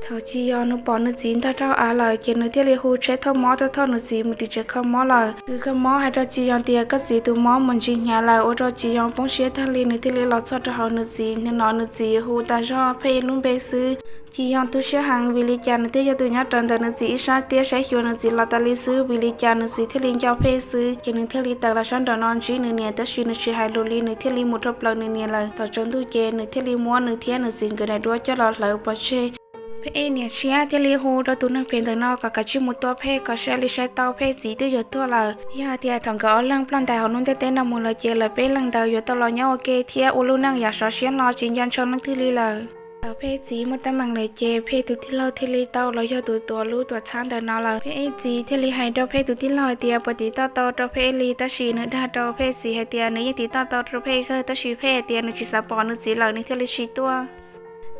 Thaum Tsis Yos nws pom nws txiv ntog rau av lawm ces nws thiaj li hu tsheb thauj mob tuaj thauj nws txiv mus tim tsev kho mob lawm. Nws kho mob hais rau Tsis Yos tias koj txiv tus mob mus ntsis hnyav lawm, ua rau Tsis Yos poob siab tag li. Nws thiaj li los txog rau hauv nws txiv, hnov nws txiv hu tas zog Phej lub npe xwb. Tsis Yos tu siab heev vim li cas nws twb yog tus nyob rawv ntawm nws txiv ib sab thiab saib xyuas nws txiv los tas li xwb, vim li cas nws txiv thiaj li nco Phej xwb. Ces nws thiaj li tawm los sab nraum no ntsib nws niam, tab sis nws tsis hais lus li, nws thiaj li mus rau plaws nws niam lawm. Thaum tsaus ntuj ces nws thiaj li muab nws thiab nws txiv nkawd daim duab coj los hlawv pov tseg. Phej niam tshiab thiaj li hu rau tus neeg phem ntawm no kom kav tsij mus tua Phej kom sab li saib tau Phej txiv twb yuav tuag lawm. Yog hais tias thaum nkawd ob leeg ploj ntais hauv lub ntiaj teb no mus lawm ces lawv peb leeg ntawd yuav tau los nyob ua ke thiab ua lub neej yam sov siab hlo tsis nco ntshaw leej twg li lawm. Thaum Phej txiv muaj teeb meem lawm ces Phej tus tij laug thiaj li tau los yog tus tuav lub tuam txhab ntawm no lawm. Phej txiv thiaj li hais rau Phej tus tij laug hais tias puas tiv toj tau rau Phej li, tab sis nws dag rau Phej txiv hais tias nws yeej tiv toj tau rau Phej kawg, tab sis Phej hais tias nws tsis xav pom nws txiv lawm nws thiaj li tsis tuaj.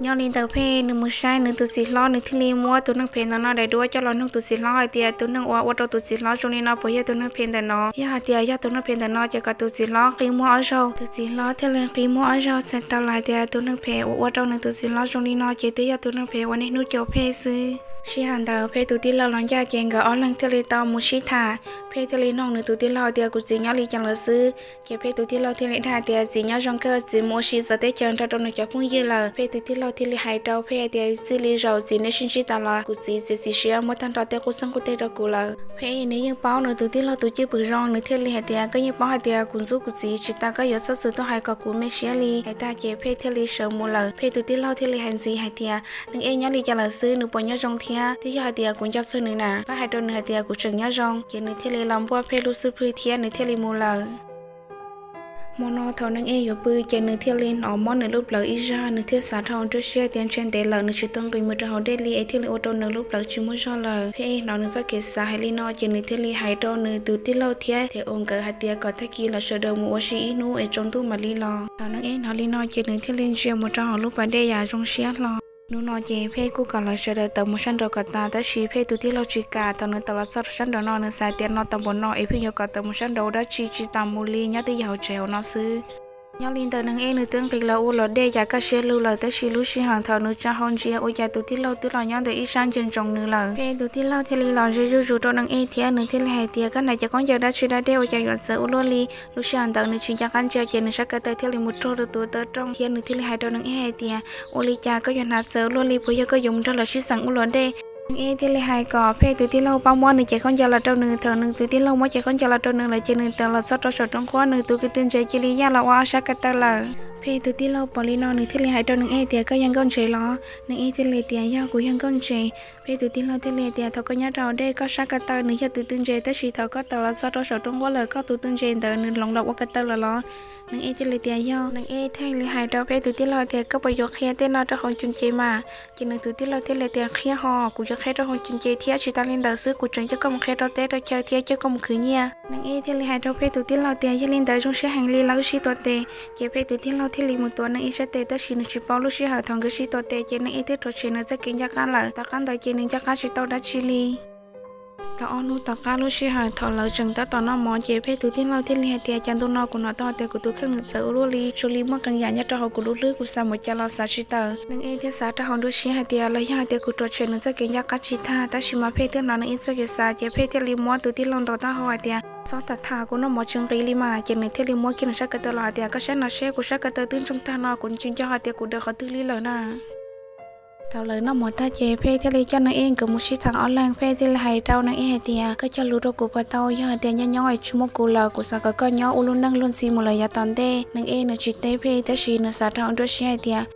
Nyob li ntawd Phej nws mus saib nws tus txiv hlob, nws thiaj li muab tus neeg phem ntawm no daim duab coj los nug tus txiv hlob hais tias tus neeg uas ua rau tus txiv hlob zoo li no puas yog tus neeg phem ntawm no. Yog hais tias yog tus neeg phem ntawm no ces kom tus txiv hlob qi muag ob zaug. Tus txiv hlob thiaj li qi muag ob zaug txhais tau lawm hais tias tus neeg phem uas ua rau nws tus txiv hlob zoo li no ces twb yog tus neeg phem uas niaj hnub caum Phej xwb. Sij hawm ntawd Phej tus tij laug los ncaj ces nkawd ob leeg thiaj li tau mus sib tham. Phej thiaj li nug nws tus tij laug tias kuv txiv nyob li cas lawm xwb. Ces Phej tus tij laug thiaj li dag tias txiv nyob zoo kawg, txiv mus ua si txawv teb chaws nrog rau nws cov phooj ywg lawm. Phej tus tij laug thiaj li hais rau Phej tias txij li zaum txiv nej sib ntsib tas los kuv txiv txiav txim siab muab tag nrho tej qub txeeg qub teg rau kuv lawm. Phej nws yeej paub nws tus tij laug tus cwj pwm zoo, nws thiaj li hais tias koj yeej paub hais tias kuv ntxub kuv txiv tsis tau, koj yuav txhob txwm tuaj hais kom kuv me siab li. Hais tag ces Phej thiaj li sawv mus lawm. Phej tus tij laug thiaj li hais ntxiv hais tias neeg ej nyob li cas lawm xwb, nws puas nyob zoo thiab? Twb yog hais tias kuv nco txog nws na, pab hais rau nws hais tias kuv tseem nyob zoo. Ces nws thiaj li los npuaj Phej lub xub pwg thiab nws thiaj li mus lawm. Hmo no thaum neeg ej yuav pw ces nws thiaj li hnov mob nws lub plawv ib zaj, nws thiaj xav rau hauv nruab siab tias ntshe ntev lawm nws tsis tau nqis mus rau hauv dej li es thiaj li ua rau nws lub plawv tsis muaj zog lawm. Phej hnov nws txoj kev xav hais li no ces nws thiaj li hais rau nws tus tij laug thiab Thej Os nkawd hais tias kom tag kis lawv sawv daws mus ua si ib hnub es tsaus ntuj mam li los. Thaum neeg ej hnov li no ces nws thiaj li ntsia mus rau hauv lub pas dej yam zoo siab hlo. Hnub no ces Phej kuj kom lawv sawv daws tawm mus sab nraud kom tas, tab sis Phej tus tij laug tsis kam. Thaum nws tawm los txog rau sab nraud no nws xav tias no tau npaum no es pheej yuav kom tawm mus sab nraud ua dab tsi, tsis tas mus li, nyob twj ywm hauv tsev hauv no xwb. Nyob li ntawd neeg ej nws twb nqis los ua luam dej yav kaj siab lug lawm, tab sis lub sij hawm thaum nws tsa hau ntsia ua cas tus tij laug twb los nyob ntawm ib sab ntsia ntsoov nws lawm. Phej tus tij laug thiaj li los ze zuj zus rau neeg ej thiab nws thiaj li hais tias koj hnav cov khaub ncaws dab tsi da dej ua cas yuav txawv ua luaj li. Lub sij hawm ntawd nws tsis nco qab ntsia ces nws sab ko taw thiaj li mus raug rau tus taw rooj thiab nws thiaj li hais rau neeg ej hais tias ua li cas koj yuav hnav txawv ua luaj li, puas yog koj yuav mus nrog lawv sib xeem ua luam dej? Neeg ej thiaj li hais kom Phej tus tij laug pab muab nws cov khaub ncaws los rau nws. Thaum nws tus tij laug muab cov khaub ncaws los rau nws lawm ces nws tawm los txog rau saum roob nqhuab, nws tus kwv tij ntse cia li yaj los ua ob sab ko taw lawm. Phej tus tij laug pom li no nws thiaj li hais rau neeg ej tias koj yog nkauj ntse los? Neeg ej thiaj li tias yog, kuv yog nkauj ntse. Phej tus tij laug thiaj li tias thaum koj nyob rau hauv dej koj sab ko taw nws yog tus twg ntse, tab sis thaum koj tawm los txog rau saum roob nqhuab lawm koj tus twg ntse ntawd nws hloov los ua ko taw lawm los? Neeg ej thiaj li tias yog. Neeg ej thiaj li hais rau Phej tus tij laug tias koj puas yuav qhia tej no rau hauv cov nce mas? Ces nws tus tij laug thiaj li tias qhia ho, kuv yuav qhia rau hauv cov nce thiab tsis tas li ntawd xwb kuv tseem coj koj mus qhia rau teb rau chaw thiab coj koj mus khwv nyiaj. Neeg ej thiaj li hais rau Phej tus tij laug tias yog li ntawd zoo siab heev li, los wb sib tuav tes. Ces Phej tus tij laug thiaj li mus tuav neeg ej sab tes, tab sis nws tsis paub lub sij hawm thaum nkawd sib tuav tes ces neeg ej twb rhuav tshem nws txoj kev nco qab lawm. Tom qab ntawd ces nws nco qab tsis tau dab tsi li. Tau ob hnub tom qab lub sij hawm thaum lawv tseem tab tom noj mov ces Phej tus tij laug thiaj li hais tias cas ntu no kuv hnov tau tias kuv tus kheej nws txawv ua luaj li, zoo li muaj qee yam nyob rau hauv kuv lub hlwb, kuv xav mus cas los xav tsis tawm. Neeg ej thiaj xav rau hauv nruab siab hais tias los yog hais tias kuv rhuav tshem nws txoj kev nco qab tsis tag, tab sis mas Phej twb hnov neeg ej txoj kev xav ces Phej thiaj li muab tus tij laug ntaus taub hau hais tias txhob tham tham, kuv noj mov tsis nqis li mas. Ces nws thiaj li muab kiag nws sab ko taw los hais tias koj saib no seb, kuv sab ko taw twb ntsoog tag no, kuv tsis nco hais tias kuv daws qhov twg li lawm na. Thaum lawv noj mov tag ces Phej thiaj li coj neeg ej nkawd mus sib tham ob leeg. Phej thiaj li hais rau neeg ej hais tias koj cog lus rau kuv puas tau, yog hais tias nyob nyob es tsis muaj kuv lawm kuv xav kom koj nyob ua lub neej luag ntxhi mus lawm yav tom ntej. Neeg ej nws tsis teb Phej, tab sis nws xav rau hauv nruab siab hais tias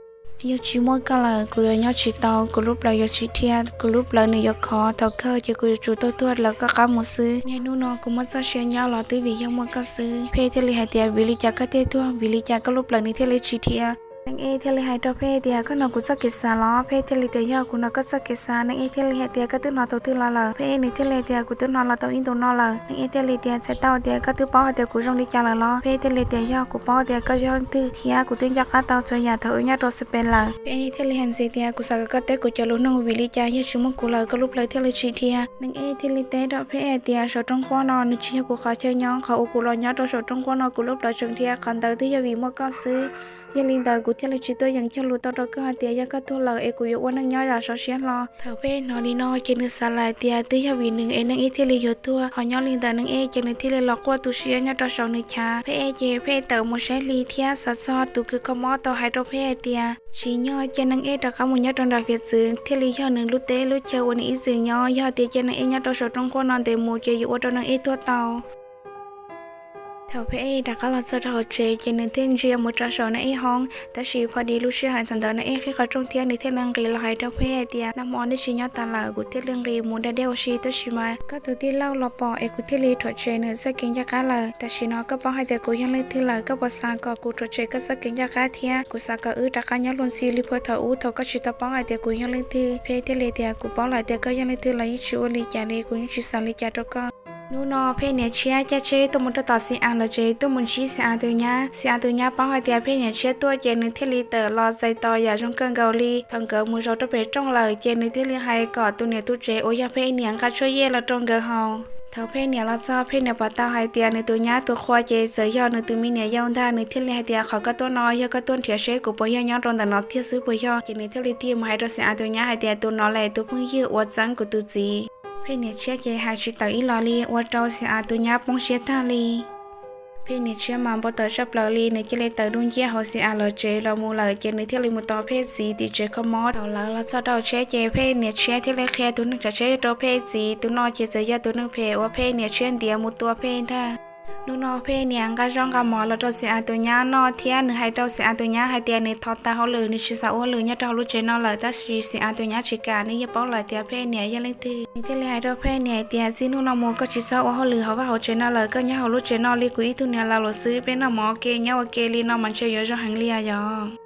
yog tsis muaj koj lawm kuv yuav nyob tsis tau, kuv lub plawv yuav tsis dhia, kuv lub plawv nws yuav khov, thaum kawg ces kuv yuav tsum tuag tuag lawv koj qab mus xwb. Niaj hnub no kuv muaj txoj sia nyob los twb vim yog muaj koj xwb. Phej thiaj li hais tias vim li cas koj thiaj tuag, vim li cas koj lub plawv nws thiaj li tsis dhia? Neeg ej thiaj li hais rau Phej tias koj hnov kuv txoj kev xav los? Phej thiaj li tias yog, kuv hnov koj txoj kev xav. Neeg ej thiaj li hais tias koj twb hnov thaum twg los lawm? Phej nws thiaj li tias kuv twb hnov los tau ib ntus no lawm. Neeg ej thiaj li tias txhais tau tias koj twb paub hais tias kuv zoo li cas lawm los? Phej thiaj li tias yog, kuv paub tias koj yog leej twg thiab kuv twb nco qab tau txhua yam thaum wb nyob rau Spain lawm. Phej thiaj li hais ntxiv tias kuv xav kom koj teb kuv cov lus nug, vim li cas yog tsis muaj kuv lawm koj lub plawv thiaj li tsis dhia? Neeg ej thiaj li teb rau Phej hais tias saum roob nqhuab no nws tsis yog kuv qhov chaw nyob, qhov uas kuv los nyob rau saum roob nqhuab no kuv lub plawv tseem dhia, qhov ntawd twb yog vim muaj koj xwb. Yog li ntawd kuv thiaj li tsis tuaj yeem cog lus tau rau koj hais tias yog koj tuag lawm es kuv yuav ua neej nyob yam sov siab hlo. Thaum Phej hnov li no ces nws xav lawm tias twb yog vim nws es Neej Eb thiaj li yuav tuag, ho nyob li ntawd Neej Eb ces nws thiaj li los quaj tu siab nyob rau saum nws chav. Phej ces Phej tawm mus saib hli thiab xav txog tus kws kho mob tau hais rau Phej hais tias tsim nyog cia Neej Eb rov qab mus nyob rau nram Vias Txwv thiaj li yog nws lub teb lub chaw uas nws ib txwm nyob, yog tias cia Neej Eb nyob rau saum rooj quaj no ntev mus ces yuav ua rau Neej Eb tuag tau. Thaum Phej rov qab los txog rau hauv tsev ces nws thiaj ntsia mus rau saum Neej Eb hoob, tab sis pom li lub sij hawm thaum ntawd Neej Eb qhib qhov rooj thiab nws thiaj li nqis los hais rau Phej hais tias nag hmo nej tsis nyob tas lawm, kuv thiaj li nqis mus da dej ua si, tab sis mas koj tus tij laug los pom es kuv thiaj li rhuav tshem nws txoj kev ncaj qab lawm. Tam sim no koj paub hais tias kuv yog leej twg lawm, koj puas xav kom kuv rhuav tshem koj txoj kev ncaj qab thiab? Kuv xav kom wb rov qab nyob luag ntxhi li puag thaum ub thaum koj tsis tau paub hais tias kuv yog leej twg. Phej thiaj li tias kuv paub lawm tias koj yog leej twg los yeej tsis ua li cas li, kuv yeej tsis xav li cas rau koj. Hnub no Phej niam tshiab caij tsheb tuaj mus rau tom Xi As lawv tsev tuaj mus ntsib Xi As tus nyab. Xi As tus nyab paub hais tias Phej niam tshiab tuaj ces nws thiaj li tawm los txais tos yam zoo kawg nkaus li. Thaum nkawd mus zaum rau pem rooj lawm ces nws thiaj li hais kom tus niam tus tsev uas yog Phej niam nqa tshuaj yej los rau nkawd haus. Thaum Phej niam los txog, Phej niam pom tau hais tias nws tus nyab tus qhua ces txawm yog nws tus me niam yau ntag. Nws thiaj li hais tias qhov koj tuaj no yog koj tuaj nrhiav seb kuv puas yog nyob rau ntawm no tiag xwb puas yog? Ces nws thiaj li tig mus hais rau Xi As tus nyab hais tias tus no lawm tus phooj ywg uas txeeb kuv tus txiv. Phej niam tshiab ces hais tsis tawm ib los li, ua rau Xi As tus nyab poob siab tag li. Phej niam tshiab mas npau taws tshaj plaws li, nws cia li tawm dub nciab hauv Xi As lawv tsev los mus lawm ces nws thiaj li mus tos Phej txiv tim tsev kho mob. Thaum lawv los txog rau tsheb ces Phej niam tshiab thiaj li qhia tus neeg tsav tsheb rau Phej txiv. Tus no ces txawm yog tus neeg phem uas Phej niam tshiab ntiav mus tua Phej ntag. Hnub no Phej niam nqa zaub nqa mov los rau Xi As tus nyab noj thiab nws hais rau Xi As tus nyab hais tias nws thov tas hauj lwm, nws tsis xav ua hauj lwm nyob rau hauv lub tsev no lawm, tab sis Xi As tus nyab tsis kam, nws yeej paub lawm tias Phej niam yog leej twg. Nws thiaj li hais rau Phej niam hais tias txij hnub no mus koj tsis txhob ua hauj lwm hauv vaj hauv tsev no lawm, koj nyob hauv lub tsev no li kuv ib tug niam laus lawm xwb, peb noj mov ua ke nyob ua ke li no mas ntshe yuav zoo heev li os yog.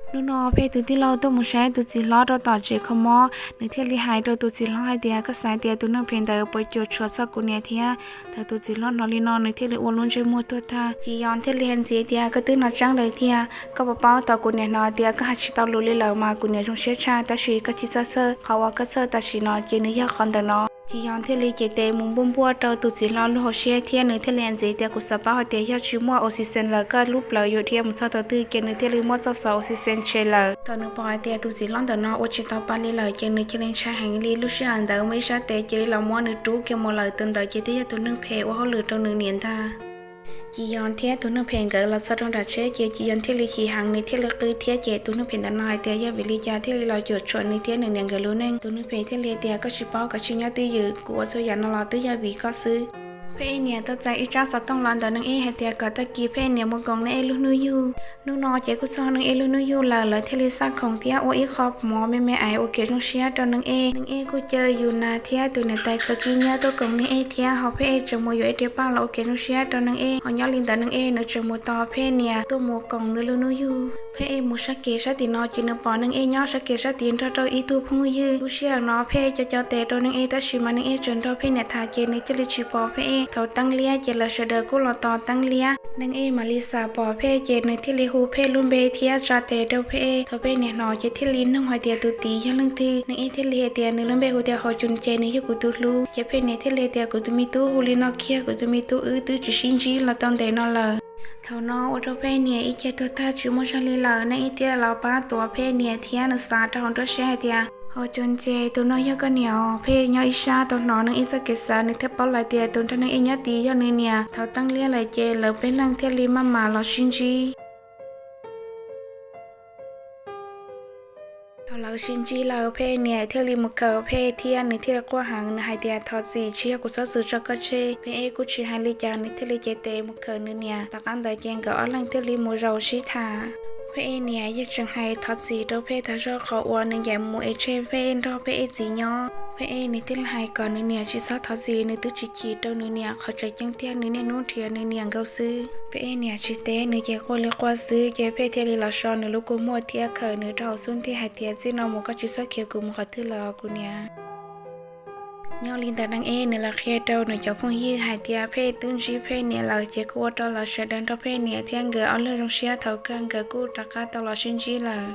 Hnub no Phej tus tij laug tuaj mus saib tus txiv hlob rau tom tsev kho mob, nws thiaj li hais rau tus txiv hlob hais tias koj xav tias tus neeg phem ntawd puas cuam tshuam txog kuv niam thiab? Thaum tus txiv hlob hnov li no nws thiaj li ua lub ntsej muag tuag tag. Ci Yoos thiaj li hais ntxiv tias koj twb hnov tseeb lawm tiag, koj puas paub thaum kuv niam hnov tias koj hais tsis tau lus li lawm mas kuv niam zoo siab tshaj, tab sis koj tsis txhob txhawj, qhov uas koj txhawj tam sim no ces nws yog qhov ntawm no. Ci Yoos thiaj li cev tes mus npuaj npuaj rau tus txiv hlob lub hauv siab thiab nws thiaj li hais ntxiv tias kuv xav paub hais tias yog tsis muaj oxygen lawm koj lub plawv yuav dhia mus txog thaum twg, ces nws thiaj li muab txoj xov oxygen tshem lawm. Thaum nws pom hais tias tus txiv hlob ntawm no ua tsis tau pa li lawm ces nws cia li ntshai heev li, lub sij hawm ntawd muaj ib sab tes cia li los muab nws rub kiag mus lawm, tus ntawd ces twb yog tus neeg phem ua hauj lwm rau nws niam ntag. Ci Yoos thiab tus neeg phem nkawd los txog rau nram tsheb ces Ci Yoos thiaj li chim heev, nws thiaj li qw thiab cem tus neeg phem ntawm no hais tias yog vim li cas thiaj li los cuam tshuam nws thiab nws niam nkawd lub neej. Tus neeg phem thiaj li hais tias koj tsis paub, koj tsis nyob twj ywm, kuv ua txhua yam no los twb yog vim koj xwb. Phej niam tau txais ib tsab xov tooj los ntawm Neej Eb hais tias kom tag kis Phej niam mus koom Neej Eb lub hnub yug. Hnub no ces kuj txog Neej Eb lub hnub yug lawm, lawv thiaj li xaj khoom thiab ua ib qho mov me me ais ua kev zoo siab rau Neej Eb. Neej Eb kuj caw Yus Nas thiab tus niam tais khaws kib nyiab tuaj koom Neej Eb thiab, ho Phej Eb tseem mus yuav ib rab paj los ua kev zoo siab rau Neej Eb. Ho nyob li ntawd Neej Eb nws tseem mus tos Phej niam tuaj mus koom nws lub hnub yug. Phej Eb mus sab kev sab tim no ces nws pom Neej Eb nyob sab kev sab tid nrog rau ib tug phooj ywg. Lub sij hawm no Phej Eb co co tes rau Neej Eb tab sis mas Neej Eb tseem nrog Phej niam tham ces nws thiaj li tsis pom Phej Eb. Thaum teeb liab ces lawv sawv daws kuj los tos teeb liab. Neej Eb mam li xam pom Phej Eb ces nws thiaj li hu Phej Eb lub npe thiab tsa tes rau Phej Eb. Thaum Phej niam hnov ces thiaj li noog hais tias tus tid yog leej twg. Neej Eb thiaj li hais tias nws lub npe hu tias Hauv Coos Ces, nws yog kuv tus hlub. Ces Phej niam thiaj li hais tias kuv tus me tub hu li no kiag, kuv tus me tub wb twb tsis sib ntsib los tau ntev no lawm. Thaum no ua rau Phej niam ib ce tuag tag tsis muaj zog li lawm. Neej Eb thiaj los pab tuav Phej niam thiab nws xav rau hauv nruab siab hais tias Hauv Coos Ces, tus no yog koj niam os. Phej nyob ib sab tau hnov Neej Eb txoj kev xav, nws thiaj paub lawm tias tus nrog Neej Eb nyob tid yog nws niam. Thaum teeb liab lawm ces lawv peb leeg thiaj li maj mam los sib ntsib. Thaum lawv sib ntsib lawm Phej niam thiaj li mus khaws Phej thiab nws thiaj li quaj heev, nws hais tias thov txim, tsis yog kuv txhob txwm tso koj tseg. Phej Eb kuj tsis hais li cas, nws thiaj li cev tes mus khaws nws niam. Tom qab ntawd ces nkawd ob leeg thiaj li mus zaum sib tham. Phej Eb niam yeej tseem hais thov txim rau Phej Eb tag zog qhov uas nws ncaim mus es tseg Phej Eb nrog Phej Eb txiv nyob. Phej Eb nws thiaj li hais kom nws niam tsis txhob thov txim, nws twb tsis chim rau nws niam, qhov tseem ceeb tiag nws niaj hnub nrhiav nws niam nkaus xwb. Phej Eb niam tsis teb, nws ces quaj li quaj xwb. Ces Phej Eb thiaj li los so nws lub kua muag thiab khaws nws rau hauv xub ntiag hais tias txij no mus koj tsis txhob khiav kuv mus qhov twg lawm kuv niam. Nyob li ntawd Neej Eb nws los qhia rau nws cov phooj ywg hais tias Phej Eb twb ntsib Phej Eb niam lawm, ces kuj ua rau lawv sawv daws nrog Phej Eb niam thiab nkawd ob leeg zoo siab thaum kawg nkawd kuj rov qab tau los sib ntsib lawm.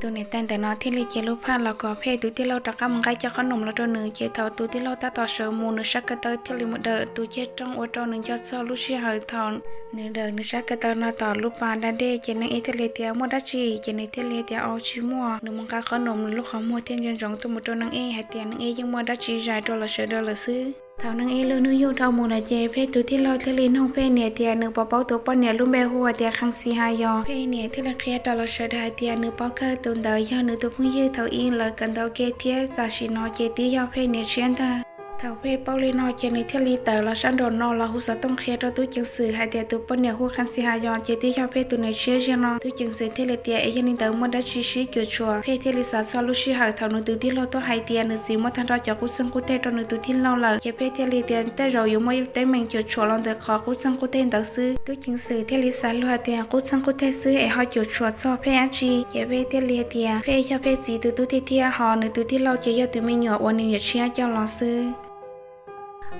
Tus niam tais ntawm no thiaj li cev lub phaj los kom Phej tus tij laug rov qab mus nqa cov qhob noom los rau nws, ces thaum tus tij laug tab tom sawv mus, nws sab ko taw thiaj li mus dawm tus ceg rooj ua rau nws nco txog lub sij hawm thaum nws dawm nws sab ko taw no tom lub pas da dej. Ces Neej Ej thiaj li tias, muaj dab tsi? Ces nws thiaj li tias, au, tsis muaj. Nws mus nqa qhob noom, nws lub qhov muag thiaj ntsoov tuaj mus rau Neej Ej hais tias, Neej Ej, yeej muaj dab tsi zais rau lawv sawv daws lawm xwb. Thaum Neej Ej lub hnub yug dhau mus lawm ces Phej tus tij laug thiaj li noog Phej niam tias nws puas paub tus poj niam lub npe hu hais tias Khee Xi Has Yos. Phej niam thiaj li qhia rau lawv sawv daws hais tias nws paub kawg, tus ntawd yog nws tus phooj ywg thaum ub lawv kawm ntawv ua ke thiab tam sim no ces twb yog Phej niam tshiab ntag. Thaum Phej paub li no ces nws thiaj li tawm los sab nraum no los hu xov tooj qhia rau tub ceev xwm hais tias tus poj niam hu Khee Xi Has Yos ces twb yog Phej tus niam tshiab ziag no. Tub ceev xwm thiaj li tias, es yog li ntawd muaj dab tsi sib cuam tshuam? Phej thiaj li xav txog lub sij hawm thaum nws tus tij laug tuaj hais tias nws txiv muab tag nrho cov qub txeeg qub teg rau nws tus tij laug lawm, ces Phej thiaj li tias tej zaum yuav muaj teeb meem cuam tshuam los ntawm qhov qub txeeg qub teg ntawd xwb. Tub ceev xwm thiaj li xav luag hais tias qub txeeg qub teg xwb es ho cuam tshuam txog Phej dab tsi? Ces Phej thiaj li hais tias Phej yog Phej txiv tus tub thiab, ho nws tus tij laug ces yog tus me nyuam uas nws niam tshiab coj los xwb.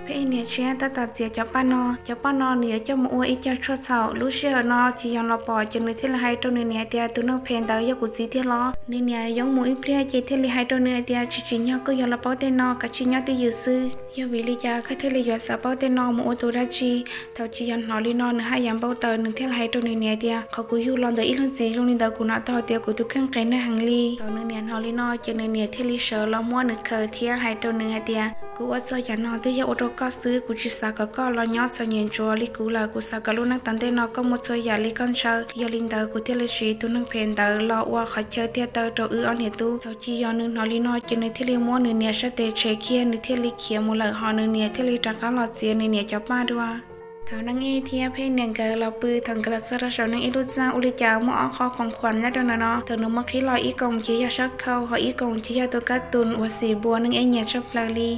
Phej niam tshiab tab tom txiav cov paj no, cov paj no nws yuav coj mus ua ib co tshuaj txhaum. Lub sij hawm no Txiv Yos los pom ces nws thiaj li hais rau nws niam tias, tus neeg phem ntawd yog kuv txiv tiag los? Nws niam yuav mus ib pliag ces thiaj li hais rau nws hais tias, tsis tsim nyog koj yuav los paub tej no, kav tsij nyob twj ywm xwb. Yog vim li cas koj thiaj li yuav xav paub tej no mus ua tus dab tsi? Thaum Txiv Yos hnov li no nws haj yam npau taws, nws thiaj li hais rau nws niam tias, qhov kuv yug los ntawm ib leej txiv zoo li ntawd kuv hnov tau tias kuv tus kheej qias neeg heev li. Thaum nws niam hnov li no ces nws niam thiaj li sawv los muab nws khaws thiab hais rau nws hais tias, kuv ua txhua yam no twb yog ua rau koj xwb, kuv tsis xav kom koj los nyob txom nyem ntsuav li kuv lawm, kuv xav kom lub neej tom ntej no koj muaj txhua yam li koj ntshaw. Yog li ntawd kuv thiaj li siv tus neeg phem ntawd los ua qhov chaw tiag taw rau wb ob niam tub. Thaum Txiv Yos nws hnov li no ces nws thiaj li muab nws niam sab tes tshem kiag, nws thiaj li khiav mus lawm, ho nws niam thiaj li rov qab los txiav nws niam cov paj dua. Thaum Neej Ej thiab Phej niam nkawd los pw, thaum nkawd los txog rau saum Neej Ej lub txaj, ua li cas muaj ob qho khoom khuam nyob rau ntawm no. Thaum nws muab qhib los ib koom ces yog sab khau, ho ib koom ces yog tus kab tus uas xim npua Neej Ej nyiam tshaj plaws li.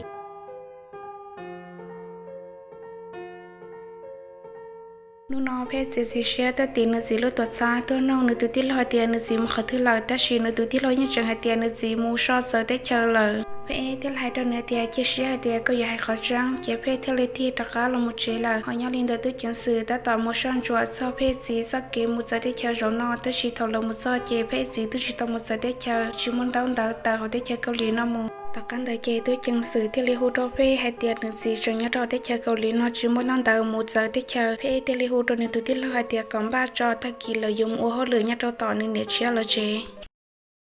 Hnub no Phej txiav txim siab tuaj tim nws txiv lub tuam txhab tuaj noog nws tus tij laug hais tias nws txiv mus qhov twg lawm, tab sis nws tus tij laug yeej tseem hais tias nws txiv mus so txawv teb chaws lawm. Phej thiaj li hais rau nws hais tias cia siab hais tias koj yuav hais qhov tseeb. Ces Phej thiaj li tig rov qab los mus tsev lawm. Ho nyob li ntawd tub ceev xwm tab tom mus soj ntsuam txog Phej txiv txoj kev mus txawv teb chaws zaum no, tab sis thaum lawv mus txog ces Phej txiv twb tsis tau mus txawv teb chaws, tsis muaj ntaub ntawv tawm hauv teb chaws Kaus Lim no mus. Tom qab ntawd ces tub ceev xwm thiaj li hu rau Phej hais tias nws txiv tseem nyob rau teb chaws Kaus Lim no tsis muaj ntaub ntawv mus txawv teb chaws. Phej thiaj li hu rau nws tus tij laug hais tias kom npaj tso, tag kis lawv yuav mus ua hauj lwm nyob rau tom nws niam tshiab lawv tsev.